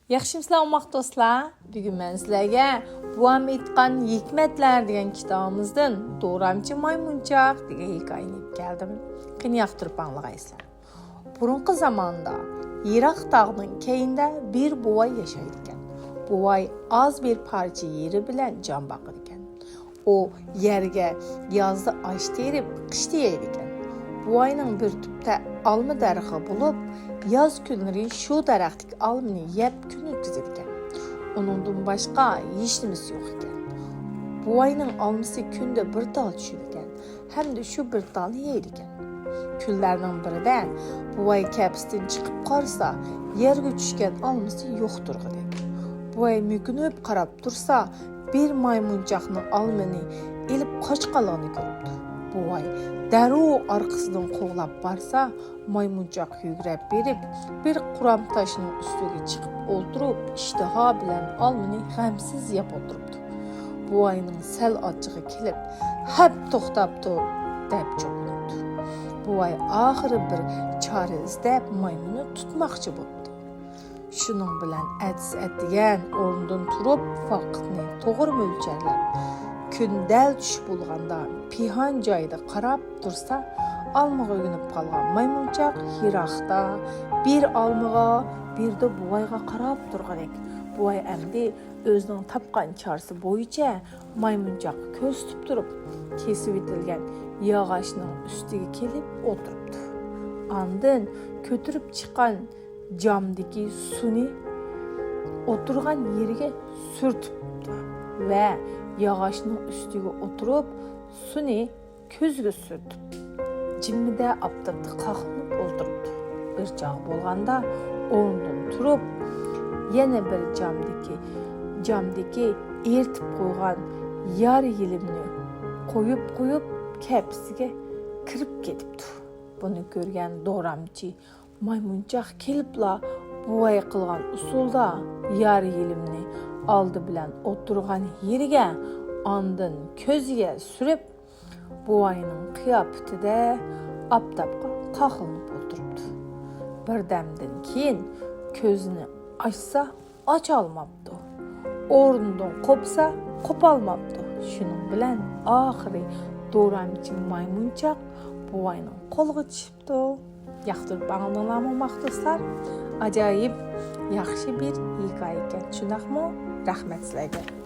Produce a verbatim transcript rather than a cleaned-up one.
ياخشىمۇسىلەر، ئوماق دوستلار؟ بۈگۈن مەن سىلەرگە بوۋام ئېيتقان ھېكمەتلەر دېگەن كىتابىمىزدىن دورامچى مايمۇنچاق دېگەن ھېكايىنى ئېلىپ كەلدىم. قېنى، ياقتۇرۇپ ئاڭلىغايسىلەر. بۇرۇنقى زاماندا يىراق تاغنىڭ كەينىدە بىر بوۋاي ياشايدىكەن. بوۋاي ئاز بىر پارچە يېرى بىلەن جان باقىدىكەن. ئۇ يەرگە يازدا ئاش تېرىپ، قىشتا يەيدىكەن. بوۋاينىڭ بىر تۈپتە ئالما دەرىخى بولۇپ، ياز كۈنلىرى شۇ دەرەختىكى ئالمىنى يەپ كۈن ئۆتكۈزىدىكەن. ئۇنىڭدىن باشقا ھېچنېمىسى يوق ئىكەن. بوۋاينىڭ ئالمىسى كۈندە بىر تال چۈشىدىكەن ھەمدە شۇ بىر تالنى يەيدىكەن. كۈنلەرنىڭ بىرىدە بوۋاي كەپىسىدىن چىقىپ قارىسا، يەرگە چۈشكەن ئالمىسى يوق تۇرغۇدەك. بوۋاي مۆكۈنۈپ قاراپ تۇرسا، بىر مايمۇنچاقنىڭ ئالمىنى ئېلىپ قاچقانلىقىنى كۆرۈپتۇ. بوۋاي دەررۇ ئارقىسىدىن قوغلاپ بارسا، مايمۇنچاق يۈگرەپ بېرىپ، بىر قۇرام تاشنىڭ ئۈستىگە چىقىپ ئولتۇرۇپ، ئىشتىھا بىلەن ئالمىنى غەمسىز يەپ ئولتۇرۇپتۇ. بوۋاينىڭ سەل ئاچچىقى كېلىپ، «ھەپ، توختاپ تۇر!» دەپ چوقۇنۇپتۇ. بوۋاي ئاخىرى بىر چارە ئىزدەپ، مايمۇننى تۇتماقچى بوپتۇ. شۇنىڭ بىلەن ئەتىسى ئەتىگەن ئورنىدىن تۇرۇپ، ۋاقىتنى توغرا مۆلچەرلەپ، كۈن دەل چۈش بولغاندا پىھان جايىدا قاراپ تۇرسا، ئالمىغا ئۆگىنىپ قالغان مايمۇنچاق يىراقتا بىر ئالمىغا، بىردە بوۋايغا قاراپ تۇرغۇدەك. بوۋاي ئەمدى ئۆزىنىڭ تاپقان چارىسى بويىچە مايمۇنچاققا كۆرسىتىپ تۇرۇپ، كېسىۋېتىلگەن ياغاچنىڭ ئۈستىگە كېلىپ ئولتۇرۇپتۇ. ئاندىن كۆتۈرۈپ چىققان جامدىكى سۇنى ئولتۇرغان يېرىگە سۈرتۈپتۇ ۋە ياغاچنىڭ ئۈستىگە ئولتۇرۇپ، سۇنى كۆزىگە سۈرتۈپ، جىممىدە ئاپتاپتا قاقلىنىپ ئولتۇرۇپتۇ. بىر چاغ بولغاندا ئورنىدىن تۇرۇپ، يەنە بىر جامدىكى، جامدىكى ئېرىتىپ قويغان يار يېلىمنى قويۇپ قويۇپ، كەپىسىگە كىرىپ كېتىپتۇ. بۇنى كۆرگەن دورامچى مايمۇنچاق كېلىپلا بوۋاي قىلغان ئۇسۇلدا يار يېلىمنى ئالدى بىلەن ئولتۇرغان يېرىگە، ئاندىن كۆزىگە سۈرۈپ، بوۋاينىڭ قىياپىتىدە ئاپتاپقا قاقلىنىپ ئولتۇرۇپتۇ. بىردەمدىن كېيىن كۆزىنى ئاچسا، ئاچالماپتۇ. ئورنىدىن قوپسا، قوپالماپتۇ. شۇنىڭ بىلەن ئاخىرى دورامچى مايمۇنچاق بوۋاينىڭ قولىغا چۈشۈپتۇ. ياقتۇرۇپ ئاڭلىدىڭلارمۇ، ئوماق دوستلار؟ ئاجايىپ ياخشى بىر ھېكايە ئىكەن، شۇنداقمۇ؟ رەھمەت سىلەرگە.